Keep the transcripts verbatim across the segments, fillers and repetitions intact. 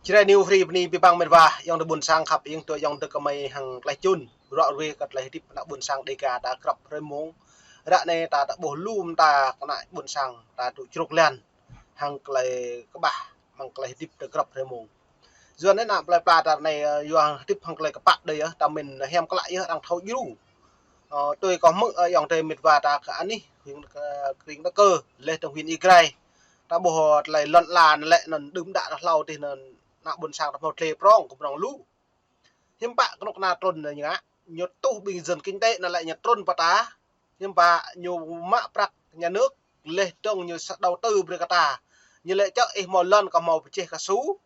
Jrai New Free bơni abih bang met wa, ayŏng adơi ƀuôn sang khăp, ayŏng adơi, ayŏng adơi kơmơi hăng tơlơi čun. Ră ruai kơ tơlơi hơdip ană ƀuôn sang Dega ta grăp hrơi mông. Ră anai ta, ta ƀuh lu mơta kơ ană ƀuôn sang ta tŭ čruk lan hăng tơlơi kơƀah, hăng tơlơi hơdip ta grăp hrơi mông. Yua anŭn ană plơi pla ta anai, ơ, yua hơdip hăng tơlơi kơpă đơi yơh, ta mĭn hiam klă yơh, arăng thâo djru. Ơ, tui kâo hmư̆, ơ, ayŏng adơi met wa ta kơ anih, huyện, ơ, Krông Dakơ, laih dơ̆ng huyện Ia Grai. Ta ƀuh tơlơi lŏn ala anŭn lĕ anŭn đưm đă ta hlâo tih anŭn ană ƀuôn sang ta hmâo tlê prŏng, kơ prŏng lu. Hiư̆m pă kơnuk kơna trŭn anŭn ñu ngă, ñu tuh ƀing dân kinh tế anŭn lĕ ñu trŭn pơ ta. Hiư̆m pă ñu mă prăk nhà nước, laih dơ̆ng ñu sa đầu tư brơi kơ ta. Ñu lĕ čơ̆ ih hmâo lŏn kơ hmâo pơjeh kơ su.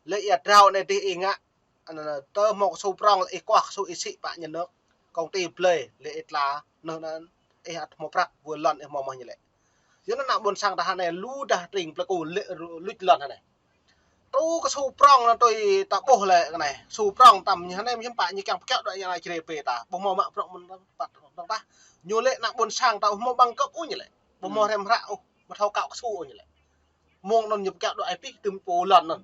Lĕ ia drao anai dih ih ngă, anŭn, anŭn, tơ hmâo kơ su prŏng lĕ ih kuah kơ su ih sĭ pă nhà nước. Công ty blơi, lĕ ih tla, anŭn, anŭn, ih ăt hmâo prăk, wơ̆t lŏn ih hmâo mơ̆ ñu lĕ. Yua anŭn ană ƀuôn sang ta hơnai lu dah tring plơi ku lĕ ru-, luč lŏn hơnai. Truh kơ su prŏng anŭn tui ta ƀuh lĕ kơ anai. Su prŏng tăm ñu hơnai hiư̆m pă ñu kiăng pơkiaŏ đuaĭ ñu anai Jrai pơ ta. Ƀu hmâo mă prŏng mơ̆n tăm pă tơ̆ng tah. Ñu lĕ ană ƀuôn sang ta ƀu hmâo bằng cấp ôh ñu lĕ. Ƀu hmâo hrăm hră ôh. Ƀu thâo kâo kơ su ôh ñu lĕ. Mơ̆ng anŭn ñu pơkiaŏ đuaĭ pih tơm pô lŏn anŭn.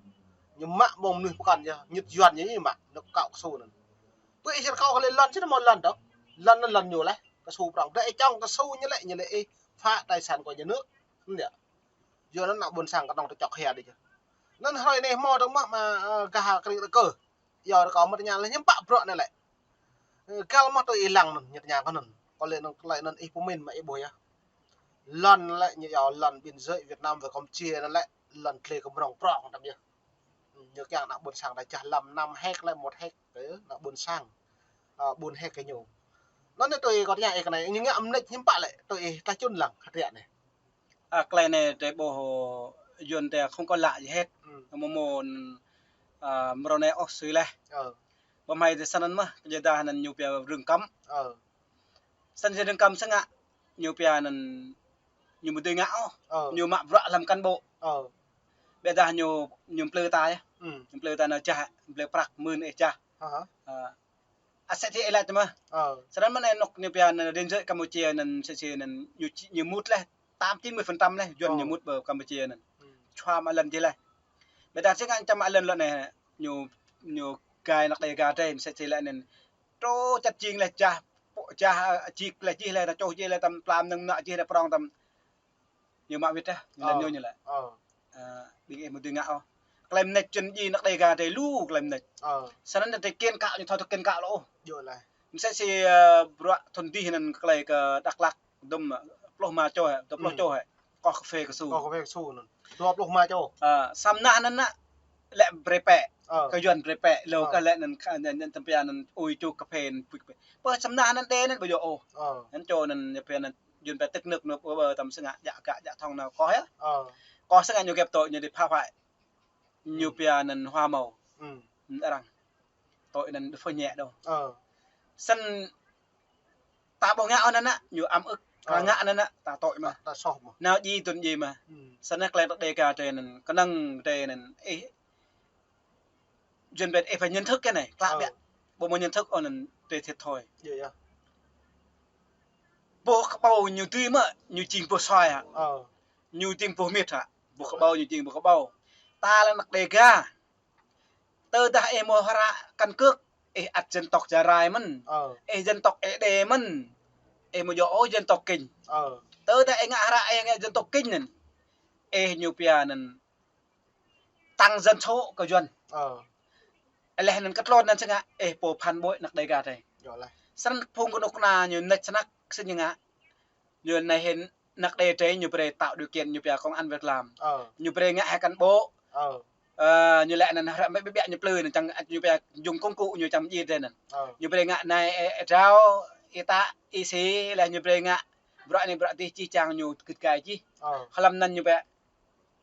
Ñu mă mơ̆ng mơnuih pơkŏn yơh, ñu yuan ñu mă, ñu kâo kơ su anŭn. Pơ ih rơkâo kơ lĕ lŏn, či anŭn mơ̆ lŏn dŏ. Lŏn anŭn lŏn ñu laih, kơ su prŏng. Đa ih čŏng kơ su ñu lĕ, ñu lĕ ih phá tài sản của nhà nước. Anŭn yơh. Yua anŭn ană ƀuôn sang kơnơ̆ng ta čŏk hia đih yơh. Anŭn hrơi anai hmâo dơ̆ng mơ̆, mă, ơ, gah Krông Dakơ. Yua rơkâo mă tơña lĕ hiư̆m pă bruă anai lĕ. Ơ, găl mơ̆ tui ih lăng anŭn, ñu tơña kơ anŭn. Kâo lĕ anŭn, tơlơi anŭn ih pơmĭn mă ih ƀuh yơh. Lŏn lĕ ñu yua lŏn biên giới Việt Nam với Campuchia anŭn lĕ lŏn tlê kơ prŏng prŏng tăm yơh. Ñu kiăng ană ƀuôn sang ta jah lăm năm héc lĕ một héc kơ ană ƀuôn sang. Ơ, bốn héc kơ ñu. Anŭn anai tui kâo tơña ih kơ anai, ñu ngă mơneč hiư̆m pă lĕ, tui ih tơlơi čun lăng hơdră anai. À, tơlơi anai drei ƀuh Yuan drei không có lạ gì hết. Ư. Mơ̆ mơ̆n, à, mrô anai ôh sui laih. Ơ. Ƀơ̆ng hmei drei săn anŭn mơ̆n, kơ jơdah anŭn ñu pia rừng cấm. Ơ. Săn jing rừng cấm sơngă, ñu pia anŭn ñu ƀu dưi ngă ôh. Ơ. Ñu mă bruă lăm cán bộ. Ơ. Ƀiădah ñu, ñu plư ta yơh. Ư. Ñu plư ta nao jah, plư prăk mưn ih jah. Hă hă. À, ăt sĕ si ih laĭ tơ mơ̆n. Ơ. Sơnăn mơ̆n anŭn ñu pia anŭn ranh giới Campuchia anŭn sĕ si anŭn ñu či-, ñu mŭt laih, tám chín mươi phần trăm laih, Yuan ñu mŭt pơ Campuchia anŭn. Ư. Čua mă lŏn jih laih. Ƀiădah sĭt ngă čăm mă lŏn lŏn anai, ñu, ñu gai anăk Dega drei, sĕ si laih anŭn. Truh čăt jing laih jah, pŏk jah, ơ, jik laih jih laih, ta čuh jih laih, tăm plam nơ̆ng mơnă jih laih prŏng tăm. Ñu mă wĭt dah, ñu lŏn ñu ñu lĕ. Ơ. Ơ, ƀing ih ƀu dưi ngă ôh. Tơlơi mơneč čun jing anăk Dega drei lu tơlơi mơneč. Ơ. Sơnăn drei kiăng kơ ñu thâo tŭ kiăng kơ lŏ ôh. Yơh lah. Msĕ si, ơ, bruă thŭn dih anŭn tơlơi kơ Dak Lak dŭm, ơ, pluh rơma čô hĕ, dua pluh čô hĕ. Koh kơphê kơsu. Koh kơphê kơsu anŭn. Dua pluh rơma čô. Ơ, samơ̆ anŭn anŭn lĕ brơi pĕ. Ơ. Kơ Yuan brơi pĕ, lu kơ lĕ anŭn kơ anŭn, anŭn tơmpia anŭn ui čô kơphê anŭn puč kơphê. Pơ samơ̆ anŭn đe anŭn ƀu djơ̆ ôh. Ơ. Anŭn čô anŭn ñu pia anŭn Yuan pĕ tơk nơ̆k nơ̆k ƀơ ƀơ tăm sơngă jak gak jak thŏng nao koh yơh. Ơ. Koh sơngă ñu gĕp tui ñu đi phá hoại. Ñu pia anŭn hoa màu. Ư. Anŭn arăng. Tui anŭn đơ phơi nhẹ đâu. Ơ. Săn ta ƀu ngă anŭn anŭn, ñu ăm ưk. Ơ. Ta ngă anŭn anŭn, ta tui mơ̆n. Ta, ta soh mơ̆n. Nao ji tŭn ji mơ̆n. Ư. Săn anŭn tơlơi Dega drei anŭn, kơnơ̆ng drei anŭn, ih, Yuan pĕ ih phải nhận thức cái này, klă ƀiă. Ơ. Ƀu mơ̆ nhận thức ôh anŭn drei thiệt thòi. Yơh, yơh. Boh kơƀâo ñu dưi mơ̆, ñu jing boh soi hă. Ơ. Ñu jing boh mĭt hă. Boh kơƀâo ñu jing boh kơƀâo. Ta lĕ anăk Dega. Tơdah ih mơ̆ hră căn cước, ih ăt dân tộc Gia Rai mơ̆n. Ơ. Ih dân tộc Ê Đê mơ̆n. Ih mơ̆ djơ̆ ôh dân tộc Kinh. Ơ. Tơdah ih ngă hră ih ngă dân tộc Kinh anŭn. Ih ñu pia anŭn tăng dân số kơ Yuan. Ơ. Laih anŭn kơ tlôn anŭn sơngă, ih pô phản bội anăk Dega drei. Yơh lah. Săn phung kơnuk kơna ñu mơneč snăk sĭt ñu ngă. Ñu anai hĭn anăk Dega drei ñu brơi tạo điều kiện ñu pia công ăn việc làm. Ơ. Ñu brơi ngă hai cán bộ. Ơ. Ơ, ñu lĕ anŭn hră mĕ ƀiă ƀiă ñu plư anŭn čang ñu pia jung công cụ ñu čang ji drei anŭn. Ơ. Ñu brơi ngă anai, ơ, ơ, drao, ita, isi, laih ñu brơi ngă bruă anai bruă dih čih čang ñu git gai čih. Ơ. Hlăm anŭn ñu pia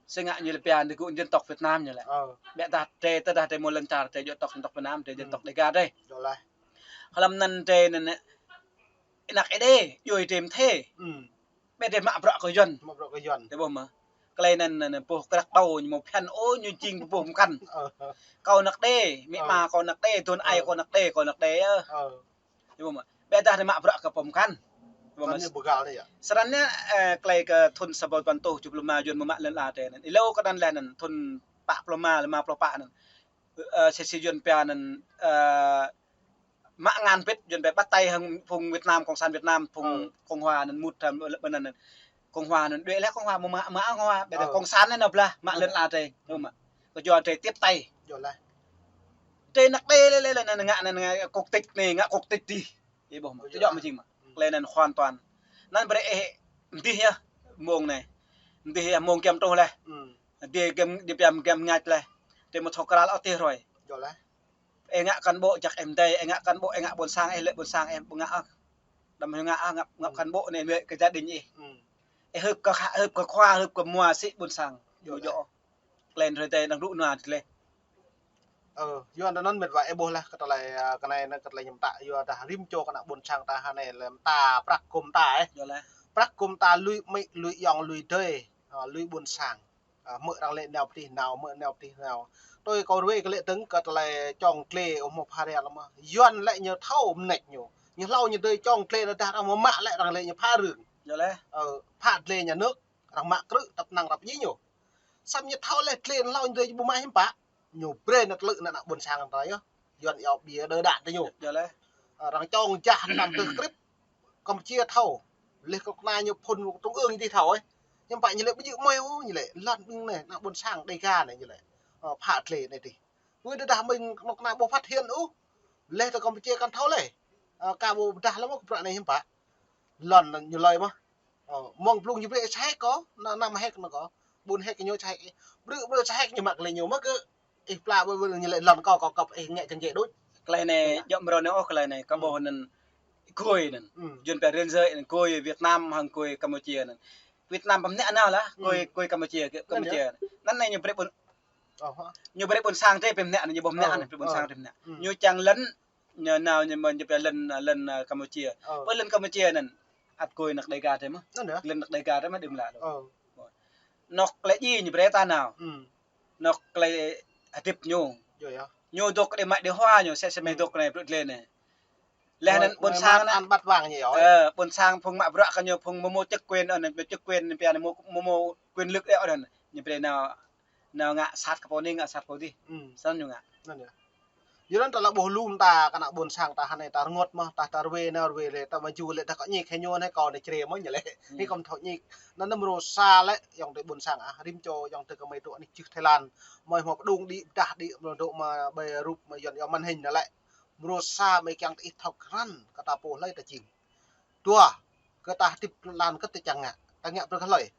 sơngă ñu lĕ pia anŭn gŭ dân tộc Việt Nam ñu lĕ. Ơ. Ƀiădah drei, tơdah drei mơ̆ lŏn čar drei djơ̆ tộc dân tộc Việt Nam, drei dân tộc Dega drei. Yơh lah. Hlăm anŭn drei anŭn, anăk Ê Đê, djuai drei mơ̆ thê. Ư. Ƀiădah drei mă bruă kơ Yuan. Mă bruă kơ Yuan. Drei ƀuh mơ̆. Tơlơi anŭn, anŭn, boh krăk ƀâo ñu mơ̆ phiăn ôh ñu jing boh mơkăn. Ơ. Kâo anăk Dê, amĭ ama kâo anăk Dê, thŭn ai kâo anăk Dê, kâo anăk Dê, ơ. Ơ. Ƀiădah drei mă bruă kơ pơmkăn. Srăng ñu bơgal anai yơh. Srăng ñu, ơ, tơlơi kơ thŭn sa rơbâo tơpăn rơtuh tơjuh pluh rơma Yuan mơ̆ mă lŏn ala drei anŭn. Ih lu kơđan laih anŭn, thŭn pă pluh rơma, rơma pluh pă anŭn. Ơ, sĭt sĭt Yuan pia anŭn, ơ, mă ngăn pĭt, Yuan pia bắt tay hăng phung Việt Nam, Cộng sản Việt Nam, phung Cộng hòa anŭn mŭt hăng lĕ ƀơi anŭn. Cộng hòa anŭn đuaĭ lĕ Cộng hòa, mă, mă, mă Cộng hòa, ƀiădah Cộng sản anŭn blah, mă lŏn ala drơi, hơmâo. Kơ Yuan drơi tiếp tay. Drơi năk đơi lĕ, lĕ, lĕ, anŭn ngă, anŭn ngă quốc tịch anai, ngă quốc tịch dih. Ih ƀuh mă, tơjuă mă jing mă. Klei anŭn hoàn toàn. Anŭn brơi ih mơdih yơh, mơ̆ng anai. Mơdih yơh, mơ̆ng giăm truh laih. Dih giăm, dih giăm, giăm ngă laih. Drơi mơ̆ thâo krăl ôh tih rơi. Ih ngă cán bộ jak ih mơdơi, ih ngă cán bộ, ih ngă ƀôn sang, ih lĕ ƀôn sang, ih ƀu ngă ôh. Đăm hyu ngă ôh, ngă, ngă cán bộ anai, mơ̆ kơ gia đình ih. Ih hưp kơ khua, hưp kơ khua, hưp kơ mua sĭ ƀôn sang. Djơ̆ djơ̆. Klei anŭn rơi tơi đang rŭ nua tơlơi. Ơ, yua anŭn mĕt wa ih ƀuh laih, kơ tơlơi, ơ, kơ anai, kơ tơlơi ñu pơtă, yua dah rĭm čô kơ ană ƀôn sang ta hơnai lĕ mơta prăk kơ mơta, ơ. Prăk kơ mơta lui amĭ, lui ayŏng, lui adơi, ơ, lui ƀôn sang. Ơ, mơ̆ arăng lĕ nao pơtih nao, mơ̆ nao pơtih nao. Tui kâo ruai kơ lĕ tơ̆ng kơ tơlơi čŏng tlê ôh mơ̆ pha ria lăm mơ̆. Yuan lĕ ñu thâo mơneč ñu. Ñu hlâo ñu dơi čŏng tlê anŭn dah arăng mơ̆ mă lĕ arăng lĕ ñu pha rưng. Ơ, pha tlê nhà nước, arăng mă krư̆ tăp năng răp djai ñu. Samơ̆ ñu thâo lĕ tlê anŭn hlâo ñu dơi ƀu mă hiư̆m pă. Ñu brơi anŭn tơlơi anŭn ană ƀôn sang ta yơh. Yuan iâu ƀiă đơ đă tơ ñu. Arăng čŏng jah anăm tơ krip. Campuchia thâo. Leh kơ kơna ñu phŭn trung ương dih thâo, ơ. Hiư̆m pă ñu lĕ ƀu djơ̆ mơi ôh ñu lĕ. Lŏn ƀing anai, ană ƀôn sang Đêga anai ñu lĕ. Ơ, pha tlê anai dih. Ui, đơđah mơ̆ng kơnuk kơna ƀu phát hiện ôh. Leh tơ Campuchia kăn thâo leh. Ơ, ka ƀu pơdah lăm mơ̆ kơ prăk anai hiư̆m pă. Lŏn ñu lơi mơ̆. Ơ, mơ̆ng blung ñu brơi sa hek kơ, anŭn năm hek anŭn kơ. Ƀun hek ñu sa hek. Brư̆, brư̆ sa hek ñu mă kơ lĕ ñu mơ̆ kơ. Ih pla ƀơi ƀơi ñu lĕ lŏn kâo, kâo kăp ih ngă kơ djai đôč. Klei anai, djŏ mrô anai ôh klei anai. Kơ ƀuh anŭn gui anŭn. Yuan pia ranh giới anŭn gui Việt Nam hăng gui Campuchia anŭn. Việt Nam pơmnă nao lah, gui, gui Campuchia, Campuchia. Anŭn anai ñu brơi ƀôn Ñu brơi ƀôn sang drơi pơmnă, ñu ƀuh mơnă anai, brơi ƀôn sang drơi pơmnă. Ñu čang lŏn, ñu nao ñu mơ̆n ñu pia lŏn, lŏn, ơ, Campuchia. Pơ lŏn Campuchia anŭn, ăt gui ană Đêga drơi mơ̆. Lŏn ană Đêga drơi mơ̆ đưm lah. Anŏ klei djai ñu brơi ta nao. Anŏ klei hơdip ñu. Ñu dŏ đĭ mă đĭ hua ñu, sĕ sĕ mơ̆ dŏ anai, brơi gleh anai. Leh anŭn ƀôn sang anŭn, ơ, ƀôn sang phung mă bruă kơ ñu phung mơ̆ mơ̆ chức quyền, ơ, anŭn chức quyền anŭn pia anŭn mơ̆, mơ̆ mơ̆ quyền lực đĕ anŭn. Ñu brơi nao, nao ngă sat kơ pô anai, ngă sat pô dih. Snăn ñu ngă. Yua anŭn ta lŏ ƀuh lŏm ta kơ ană ƀôn sang ta hơnai ta rơngot mơ̆, ta, ta rơwe nao rơwe lĕ, ta mă jŭ lĕ, ta kơ ñik hĕ ñu anai kâo anai čre mơ̆ ñu lĕ. Anai kâo mơ̆ thâo ñik. Anŭn mrô sa lĕ, ayŏng adơi ƀôn sang ah, rĭm čô ayŏng adơi kơ mơi dŏ anai jưh Thái Lan. Mơi hmâo pơdŏng đĭ, pơdah đĭ, mrô dŏ mă ƀơi rup mơi Yuan yua màn hình anŭn lĕ. Mrô sa mơi kiăng ta ih thâo krăn, kơ ta pô hlơi ta jing. Dua, kơ ta hơdip lŏn lan kơ ta čang ngă, ta ngă brơi kơ hlơi.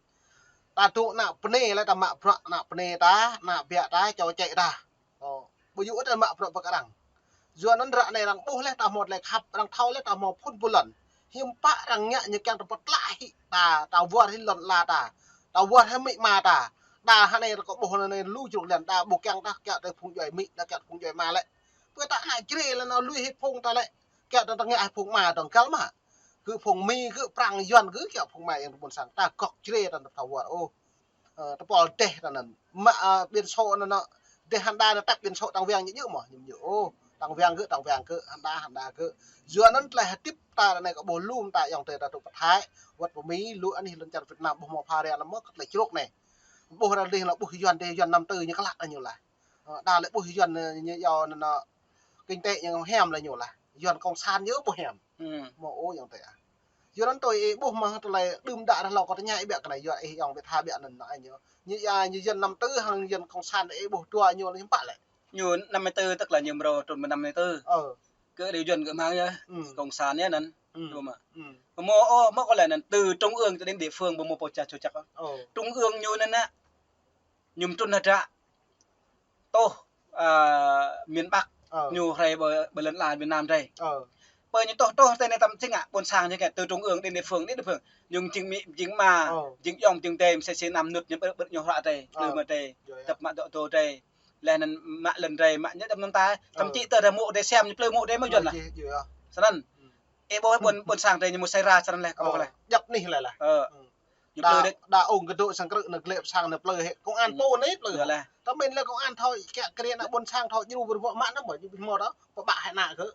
Ta dŏ ană bơnai lĕ ta mă bruă ană bơnai ta, ană biă ta, čô čĕ ta. Ơ, ƀu djơ̆ ta mă bruă pơ kơ arăng. Yua anŭn ră anai arăng ƀuh leh ta hmâo tơlơi khăp, arăng thâo leh ta hmâo phŭn ƀu lŏn. Hiư̆m pă arăng ngă ñu kiăng ta pơtlaih hĭ ta, ta wơr hĭ lŏn ala ta. Ta wơr hĭ amĭ ama ta. Ta hơnai kơ ƀuh anai lu jruk lăn ta ƀu kiăng ta kiăng ta phung djuai amĭ, ta kiăng phung djuai ama lĕ. Pơ ta ană čre lĕ nao lui hĭ phung ta lĕ. Kiăng ta ngă hĭ phung ama dong gal mă. Kơ phung Mi, kơ Prăng, Yuan, kơ kiăng phung ama yang ƀôn sang. Ta gŏk čre ta ta wơr. Ơ. Ơ, ta pol dêh ta anŭn. Mă, ơ, biển số anŭn, anŭn. Dêh Honda anŭn tăp biển số Tăng Wiang ñu djơ̆ mơ̆, ñu djơ̆. Ơ, Tăng Wiang kơ, Tăng Wiang kơ, Honda, Honda kơ. Yua anŭn tơlơi hơdip ta anai kơ ƀuh lŏm ta ayŏng adơi ta dŏ pơ Thái. Wơ̆t pơ Mi, lu anih lŏn čar Việt Nam ƀuh mơ̆ pha ria lăm mơ̆ kơ tơlơi čruk anai. Ƀuh ra dih lŏ ƀuh Yuan dih, Yuan năm tư ñu klă ñu lah. Ơ, đa lĕ ƀuh Yuan, ơ, ñu yua anŭn, anŭn, kinh tế ñu hiam lĕ ñu lah. Yuan cộng sản ñu ƀu hiam. Mơ̆ ôh ayŏng adơi ah. Yua anŭn tui ih ƀuh mơ̆ tơlơi đưm đă ră hlâo kơ tơña ih biă kơ anai, yua ih ayŏng Việt Tha biă anŭn anai ñu. Ñu, a, ñu Yuan năm tư hăng Yuan cộng sản ih ƀuh dua ñu lĕ hiư̆m pă lĕ. Ñu năm mươi tư tức là ñu mrô trŭn mơ̆ năm mươi tư. Ơ. Kơ đe Yuan kơ mơ̆ng yơh. Cộng sản yơh anŭn. Dua mă. Mơ̆ ôh, mơ̆ kơ lĕ anŭn từ trung ương cho đến địa phương ƀu mơ̆ pô ča čô čăk. Trung ương ñu anŭn anŭn. Ñu mơ̆ trŭn hơdră. Tuh, ơ, miền Bắc, ñu hrơi ƀơi, ƀơi lŏn ala miền Nam drơi. Ơ. Pơ ñu tuh, tuh tơ anai tăm čing ngă, ƀôn sang čing ngă, từ trung ương đến địa phương, đến địa phương. Ñu jing amĭ, jing ama, jing ayŏng, jing adơi, msĕ si năm nut ñu ƀơ̆, ƀơ̆ ñu hră drơi, plư mă drơi, tăp mă dŏ dŏ drơi. Leh anŭn mă lŏn drơi, mă ñu đăm năn ta, tăm čĭ tơ drơi mŏ drơi sem, ñu plư mŏ drơi mơ̆ Yuan lah. Snăn. Ih ƀuh ƀôn, ƀôn sang drơi ñu mơ̆ sai ra, snăn leh, kơ ƀuh leh. Djăp anih leh lah. Ơ. Ñu đa, plư đĕ. Đa ung kơ dŏ sang krư̆ anŭn glĕ sang anŭn plư hĕ. Công an pô anai plư. Yua lah. Tơmĭn lĕ công an thâo kiăng kơ ană ƀôn sang thâo djru ƀơ̆ mă anŭn mơ̆, ñu ƀu hmâo ôh, pơƀă hĕ ană kơ.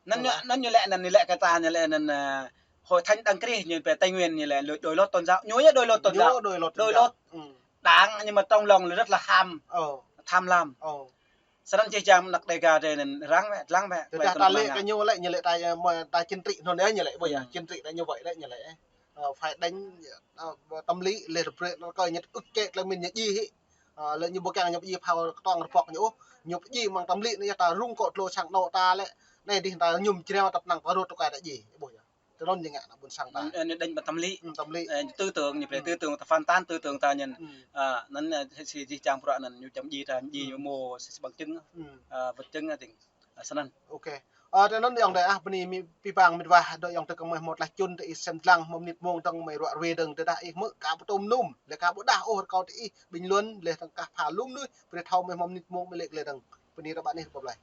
Anŭn ñu, anŭn ñu lĕ anŭn ñu lĕ kơ ta ñu lĕ anŭn, ơ, hội thánh đấng Christ ñu pơ Tây Nguyên ñu lĕ lôi, đội lốt tôn giáo. Ñu yơh đội lốt tôn giáo. Ñu đội lốt tôn giáo. Đội lốt. Đảng nhưng mà trong lòng là rất là tham. Tham lam. Snăn jih jang anăk Đêga drei anăn răng wĕ, dlăng wĕ, tơdah ta lĕ kơ ñu lĕ, ñu lĕ ta, ơ, mơ̆ ta chính trị anŭn yơh ñu lĕ, ƀuh yơh, chính trị anŭn ñu wĕ lĕ ñu lĕ, ơ, phải đánh, ơ, tâm lý, lĕ rơbrĕ anŭn kơ ñu ưh kơ tơlơi mĭn ñu djai hĭ. Ơ, lĕ ñu ƀu kiăng ñu djai phao kơtuang rơpŏk ñu ôh, ñu djai mơ̆ng tâm lý anŭn yơh ta rŭng kơ tlô sang anŏ ta lĕ, anai dih ta mơñum jrao tăp năng ta rŏt tơ kai ta djai, ƀuh yơh. Tơlơi ñu ngă ană ƀuôn sang ta. Ơ, ñu đánh bằng tâm lý. Ơ, tâm lý. Ơ, tư tưởng, ñu brei tư tưởng ta phản tán tư tưởng ta anŭn. Ơ, anŭn, ơ, si jih jang bruă anŭn ñu čăm djai ta, djai ñu mơ̆ si bằng chứng. Ơ, vật chứng, ơ, ding. Ơ, snăn. Ok. Ơ, tơ anŭn ayŏng adơi ah, bơni mĭ, pĭ păng mĭt wa, dŏ ayŏng adơi kơ mơi hmâo tlaih čun tơ ih sem dlăng, hmâo mơnit mông dơ̆ng mơi ruă rue dơ̆ng, tơdah ih hmư̆ ka pơtô mơnum, lĕ ka ƀu đah ôh rơkâo tơ ih bình luận, lĕ dơ̆ng kah pha lŏm nuih, brei thâo mơi hmâo mơnit mông mơi lĕ lĕ dơ̆ng. Bơni ră ƀă anih rơbâo blai.